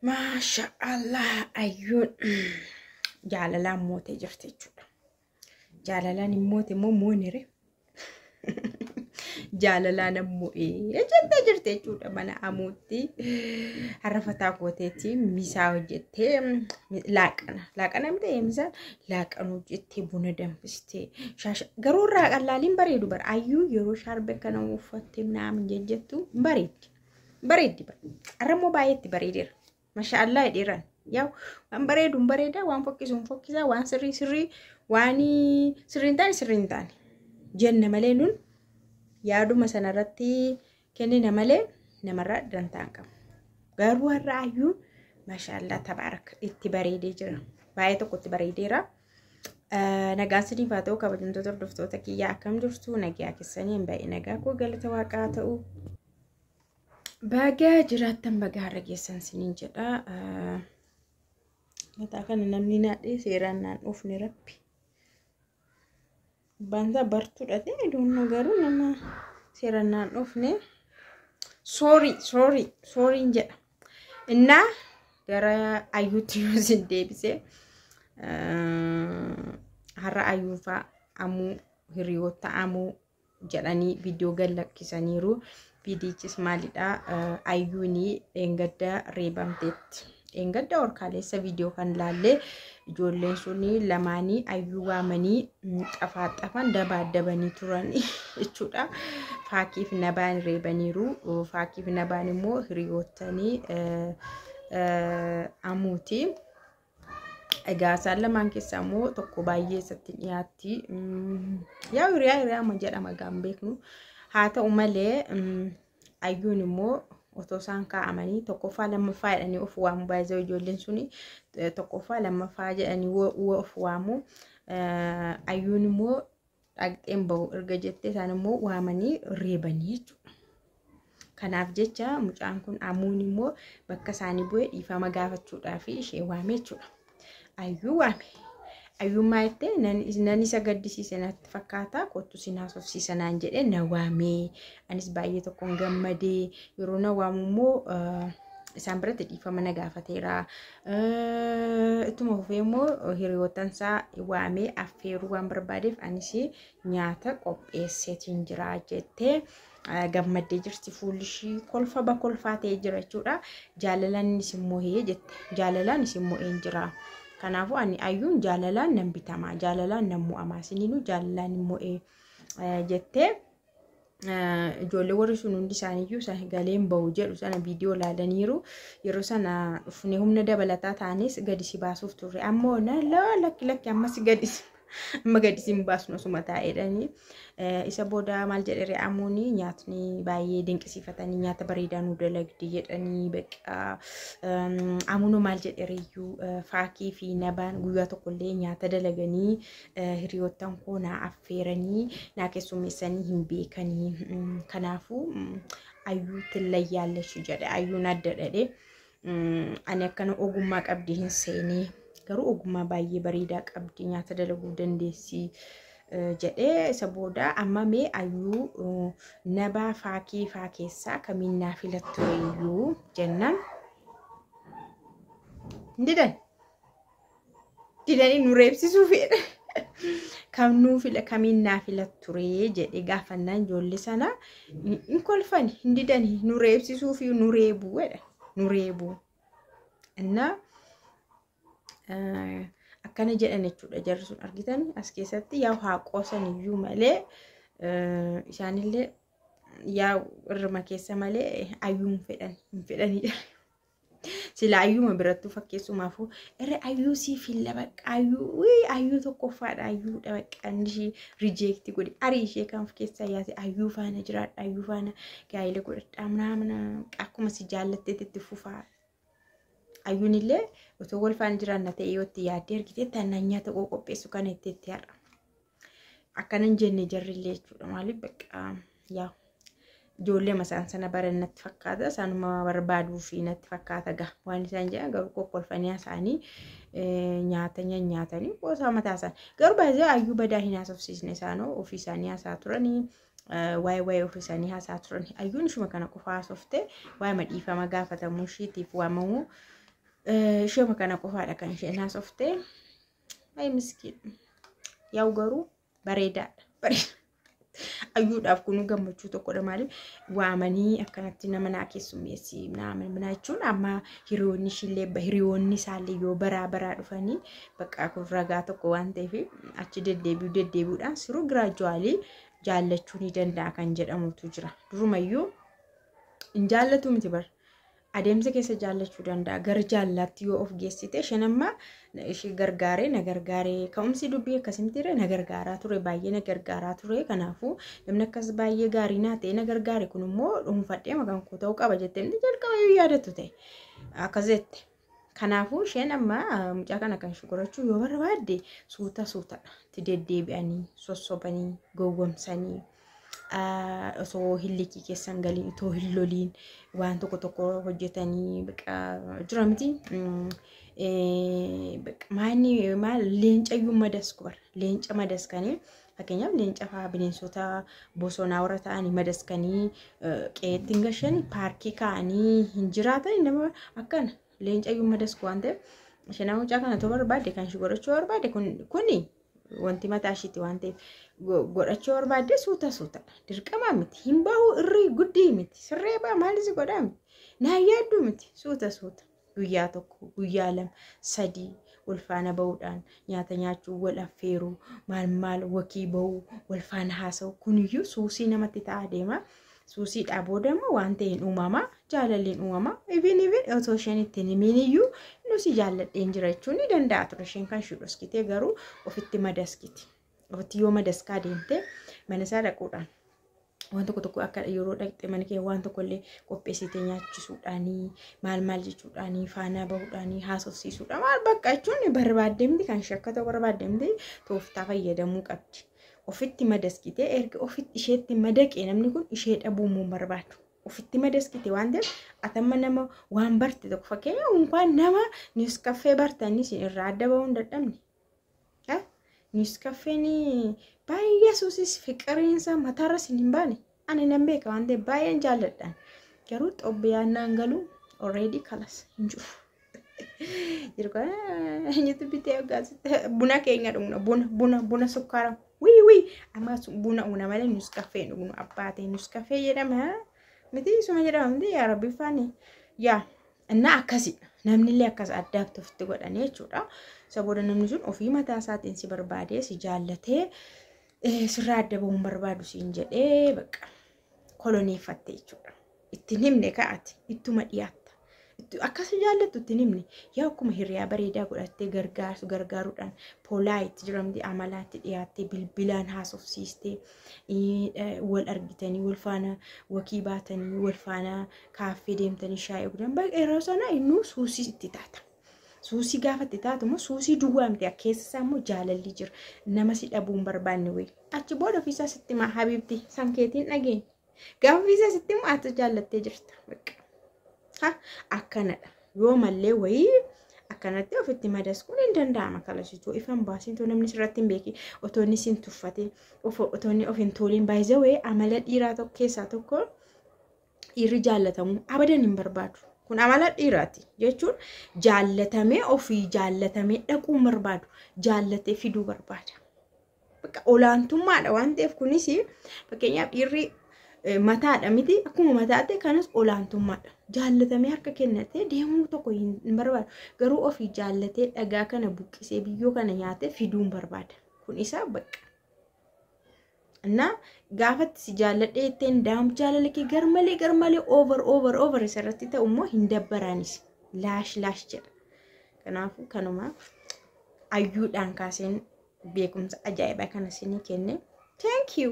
Maasha Allah, ayyuun jaalalaan mootee jirti jechuudha. Jaalalaan hin moote immoo moonire. Jaalalaan ammoo jettee jirti jechuudha mana amuutti. Har'a fataa gooteetti misaa hojjettee, laaqana. Laaqana miti, misaa laaqana hojjettee, buna danfistee. Garuu irraa qallaaliin bareedu bara. Ayyuu yeroo shaarbe kana uffattee naamin jejjettu bareeddi. Bareeddi bara. Har'a immoo baay'eetti bareedeera. Masha Allah jedheeraan. Yaa, waan bareedu hin bareeda, waan fokkisu hin fokkisaa, waan sirrii sirrii, waan sirrii hin taane sirrii hin taane jenna malee, nun yaaduma sanarratti kennina malee namarraa dantaa hin qabu. Garuu har'a ayyuun masha Allah tabaarak itti bareedee jira. Baay'ee tokko itti bareedeera. Nagaan siniif haa ta'u, kabajamtoota hordoftoota kiyyaa, akkam jirtu? Nagaa keessanii hin baay'ee nagaa koo, galata waaqaa ta'u. Baga jiraattan, baga har'a geessan siniin jedha. Mataa kana namni naadhee seeraan naan oofne rabbi. Abbaan isaa bartuudha ta'e doonoo, garuu nama seeraan naan oofne. Sorry, sorry, sorryn jedha. Innaa gara ayyuutti yoo isin deebise, har'a ayyuufaa amuu hiriyoota amuu jedhanii viidiyoo gad lakkisaniiru. Viidiyichis maalidha? Ayyuunii dheengadda reebamteetti. Dheengadda orkaaleessa viidiyoo kan laallee, ijoolleen suni lamaanii ayyuu waamanii xafaaxafan dabaaddabanii turan jechuudha. Faakiif nabaan reebaniiru. Faakiif nabaan immoo hiriyootanii amuuti. Egaa isaan lamaan keessaa immoo tokko baay'ee isatti dhiyaatti. Yaa, hiriyaa hiriyaa jedhama gaan beeknu. Haa ta'u malee ayyuun immoo otoo isaan kaa'amanii tokkoffaa lammaffaa jedhanii of waamu, baay'ee ijoolleen suni tokkoffaa lammaffaa jedhanii of waamu. Ayyuun immoo dhaqxeen bahu erga jettee, isaan immoo waamanii reebanii jechuudha. Kanaaf jecha mucaan kun amuun immoo bakka isaanii bu'ee dhiifama gaafachuudhaaf ishee waame jechuudha. Ayyuu waame. Ayyuun maal jettee? Nan isa gaddisiise natti fakkaata, kottu sin haasofsiisa naan jedhee na waamee, anis baay'ee tokkoon gammadee, yeroo na waamu immoo isaan biratti dhiifama na gaafateera. Ittuma fufee immoo hiriyoottansaa waamee affeeruu waan barbaadeef anis nyaata qopheesseetiin jira jettee gammaddee jirti, fuulli ishii kolfa bakolfaa ta'ee jira jechuudha. Jaalalaan isin moo'ee jette. Jaalalaan isin moo'een jira. Kanaafuu ani ayyuun jaalalaan nan bitama, jaalalaan nan mo'ama, isiniinuu jaalalaan hin mo'ee jettee, ijoollee warri sun hundi isaaniiyyuu galeen bahu jedhu sana viidiyoo ilaalaniiru. Yeroo sana dhufnee humna dabalataa ta'anis gadi si baasuuf turre. Ammoo na lakki lakki, ammas gadi amma gadi si hin baasnu, osuma taa'eedhani. Isa booda maal jedhere amuuni? Nyaatni baay'ee dinqisiifatanii, nyaata bareedaa nu dalagdi jedhanii. Beqa amuunoo maal jedhereyyuu, faakii fi nabaan guyyaa tokkollee nyaata dalaganii hiriyoottan koo naa affeeranii naa keessummeessanii hin beekanii. Kanaafuu ayyuu tillayyaalleshu jedhe, ayyuun adda dhadhe. Ani akkana ogummaa qabdi hin seenee, garuu ogummaa baay'ee bareedaa qabdi, nyaata dalaguu dandeessi jedhee. Isa booda amma mee ayyuu nabaa faakii faa keessaa kamiin naa filattu iyyuu jennaan hin didan, didanii nu reebsisuu fedha. Kam nuu fila, kamiin naa filattu ree jedhee gaafannaan, ijoollee sana hin kolfani, hin didanii, nu reebsisuu fi nu reebuu jedha, nu reebuu. Innaa akkana jedhan jechuudha jarri sun. Argitan, as keessatti yaa haa qoosan iyyuu malee, isaanillee yaa irruma keessa malee ayyuun fedhan hin fedhanii jira. Sila ayyuuma birattuu fakkeessumaafuu irra ayyuu sii filla, bakka ayyuu ayyuu tokkoffaadha, ayyuudha, bakka inni ishee reject godhe arii ishee kan of keessaa yaase, ayyuu faana jiraadha, ayyuu faana gaa'ela godhadha, mana akkuma si jaallatteetti itti fufaa. Ayyuun illee otoo wal faana jiraanna ta'e yoo itti yaaddee argite taanaan nyaata qopheessu kana itti itti har'a. Akkana hin jenne jarrillee jechuudha. Maaliif? Bakka yaa ijoollee isaan sana baran natti fakkaata. Isaanuma barbaaduu fi natti fakkaata gaha. Waan isaan jedhan garuu kokkolfanii haasa'anii nyaata nyaatanii qoosaa mataa isaan. Garuu baay'ee ayyuu badaa hin haasofsiisne, isaanoo ofii isaanii haasaa turanii. Waa'ee ofii isaanii haasaa turan. Ayyuun ishuma kana qofa haasoftee, waa'ee dhiifama gaafatamuu ishiitiif waamamuu Isheema kana qofaadha kan isheen haasoftee. Ay miskiin. Yaa'u garuu bareedaadha. Ayyuudhaaf kunuu gammachuu tokkodha. Maaliif waamanii akkanatti nama naa keessummeessi naa mana jechuun amma hiriyoonni ishiillee hiriyoonni isaallee yoo baraa baraa dhufanii bakka kun ragaa tokko waan ta'eef achi deddeebi'uu deddeebi'uudhaan siruu giraajuwaalii jaallachuu ni danda'a kan jedhamutu jira. Durumayyuu hin jaallatu miti bara. Adeemsa keessa jaallachuu danda'a. Gara jaallaatti yoo of geessite isheen amma ishee gargaaree na gargaaree ka'umsi dubbii akkasumatti na gargaaraa ture, baay'ee na gargaaraa ture. Kanaafuu namni akkas baay'ee gaarii naa ta'e na gargaare kun immoo dhuunfadhee maqaan koo ta'uu qaba jettee inni jalqaba yoo yaadattu ta'e akkas jette. Kanaafuu isheen amma mucaa kana kan ishee godhachuu yoo barbaadde suuta suutadha. Itti deddeebi'anii sossobanii gowwomsanii osoo hin likii keessan galiin, otoo hin loliin waan tokko tokko hojjetanii baqa jira miti. Maanni maal leencayyuu madasku bara leenca madaskanii, fakkeenyaaf leenca fa'aa bineensota bosonaa warra ta'anii madaskanii qe'eetti hin gashanii paarkii kaa'anii hin jiraatan. Nama akkana leencayyuu madasku waan ta'eef, isheen mucaa kana otoo barbaadde kan ishee godhachuu barbaadde kuni wanti mataa ishiiti waan ta'eef godhachuu barbaadde suuta suutadha. Dirqamaa miti. Hin bahu irrii guddii miti. Sirree ba'a maalis godhaa miti. Naan yaadduu miti. Suuta suuta. Guyyaa tokko, guyyaa lama, sadii wal faana bahuudhaan nyaata nyaachuu, wal affeeruu, maal maal wakii bahuu, wal faana haasa'u kuniyyuu suusii namatti ta'aa deema. Suusiidhaa booda immoo waan ta'e hin uumamaa, jaalalli hin uumamaa. Even otoo isheen ittiin himiin iyyuu nusi jaalladheen jira jechuun ni danda'a ture. Isheen kan ishee dhoskitee garuu ofitti madaskiti. Ofitti yoo madaskaa deemte mana isaa dhaquudhaan waan tokko tokko akka yeroo dhaqxe mana kee waan tokko illee qopheessitee nyaachisuudhaanii, maal maal jechuudhaanii, faana bahuudhaanii, haasofsiisuudhaan maal bakka jechuun barbaaddemti kan ishee akka ta'u barbaaddemti tooftaa fayyadamuu qabdi. Ofitti madaskitee erga ofitti isheetti madaqee namni kun ishee dhabuu immoo barbaadu. Ofitti madaskite waan ta'eef atamma nama waan barte tokko, fakkeenyaaf unkaan nama Nescafé bartanii isin irraa adda bahuu hin dadhabne. Nescafeen baay'ee suusis fiqiriinsa mataarra isin hin baane. Ani nan beeka waan ta'eef baay'een jaalladhaan. Garuu xobbiyaan naan galuu already kalas hin jiru. Jiru kana eenyutu bitee buna keenya dhugna, buna sukkaara wii wii amma buna una malee Nescafé dhugnu abbaa ta'e Nescafé jedhama miti, isuma jedhama miti, yaa rabbi faani yaa innaa akkasidha. Namni illee akkas addaatti ofitti godhanii jechuudha. Isa booda namni sun ofii mataa isaatiin si barbaadee si jaallatee sirraa adda bahuun barbaadu siin jedhee bakka koloneeffatte jechuudha. Ittiin himne ka'ati ittuma dhiyaatta. Akkas jaallattu ittiin himne yaa akkuma hiriyaa bareedaa godhattee gargaarsu gargaaruudhaan polite jiramti amalaatti dhiyaattee bilbilaan haasofsiistee wal argitanii wal faana wakii baatanii wal faana kaaffee deemtanii shaayii dhugdan yeroo sana innuu suusii itti taata. Suusii gaafa itti taatu immoo suusii duwwaa miti, keessa isaa immoo jaalalli jira. Nama si dhabuu hin barbaanne wayii. Achi booda ofiisaa sitti maa habiibti san keetiin dhageenya. Gaafa ofiisaa sitti immoo ati jaallattee jirta. Ha akkanadha. Yoo mallee wayii akkanatti ofitti madaskuun hin danda'ama kalasituu ifan baasiin too namni sirratti hin beekin otoo inni sin tuffatin, otoo inni of hin tuulin. Baay'ee amala dhiiraa tokko keessaa tokko dhiirri jaallatamuu abadan hin barbaadu. Kun amala dhiiraati jechuun jaallatamee ofii jaallatamee dhaquu hin barbaadu. Jaallatee fiduu barbaada. Bakka olaantummaadha waan ta'eef kunis fakkeenyaaf dhiirri mataadha miti, akkuma mataa ta'e kanas olaantummaadha. Jaallatamee harka kennatee deemuu tokko hin barbaadu. Garuu ofii jaallatee dhagaa kana buqqisee biyyoo kana nyaatee fiduu hin barbaada. Kun isaa bakka. Innaa gaafatti si jaalladhee ittiin daamu jaalala kee garmalee garmalee over over over isarratti ta'u immoo hin dabbaraanis laash laash jedha. Kanaafuu kanuma ayyuudhaan kaaseen beekumsa ajaa'ibaa kana isinii kenne. Thank you.